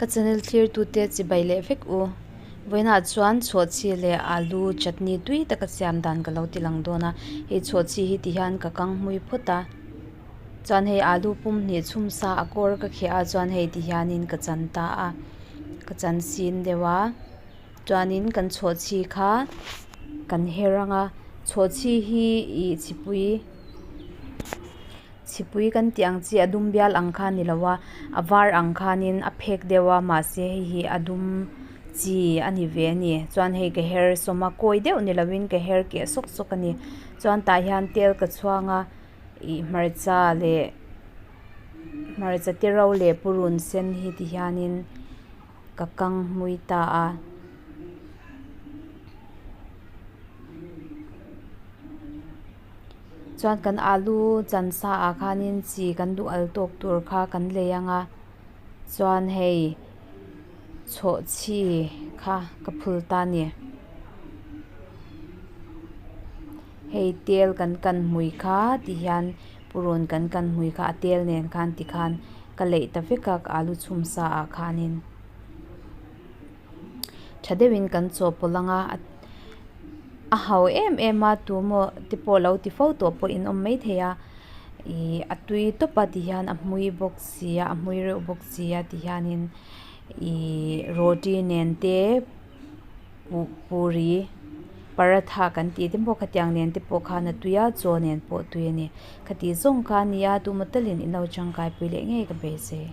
Ka channel thlirtute chibai leh vek u. Vawiinah chuan chhawhchhi leh alu chutney tui taka siam dan ka lo ti lang dawn a. Hei chhawhchhi hi ti hian ka kang hmui phawt a. Chuan hei alu pum hnih chhum sa a kawr ka kheh a chuan hei ti hianin ka chan ta a. Ka chan sin deuh a. Chuanin kan chhawhchhi kha kan her ang a. Chhawhchhi hi ih chhipui. Chhipui kan tih ang chi a dum bial ang kha a ni lo a a var ang khanin a phek deuh a mahse hei hi a dum chi a ni ve a ni chuan hei ka her sawm a kawi deuh ni lovin ka her keh sawk sawk a ni chuan tah hian tel ka chhuang a ih hmarcha leh hmarcha te ro leh purun sen hi ti hianin ka kang hmui ta a. Chuan kan alu chan sa ah khanin chi kan duh al tawk tur kha kan lei ang a chuan hei chhawhchhi kha ka phul ta a ni. Hei tel kan kan hmui kha ti hian purun kan kan hmui kha a tel nen khan ti khan ka leih ta vek a alu chhum sa ah khanin. Tha deuhin kan chawhpawlh ang a a hau em em a tumaw te pawh lo ti fo tawh pawh in awm maithei a ih a tui tawp a ti hian a hmui bawk si a a hmui reuh bawk si a ti hianin ih roti nen te puri paratha kan tih te pawh khatiang nen te pawh khan a tui a chaw nen pawh tui a ni khati zawng kha a ni a tumaw talin in lo tangkai pui leh ngei ka beisei.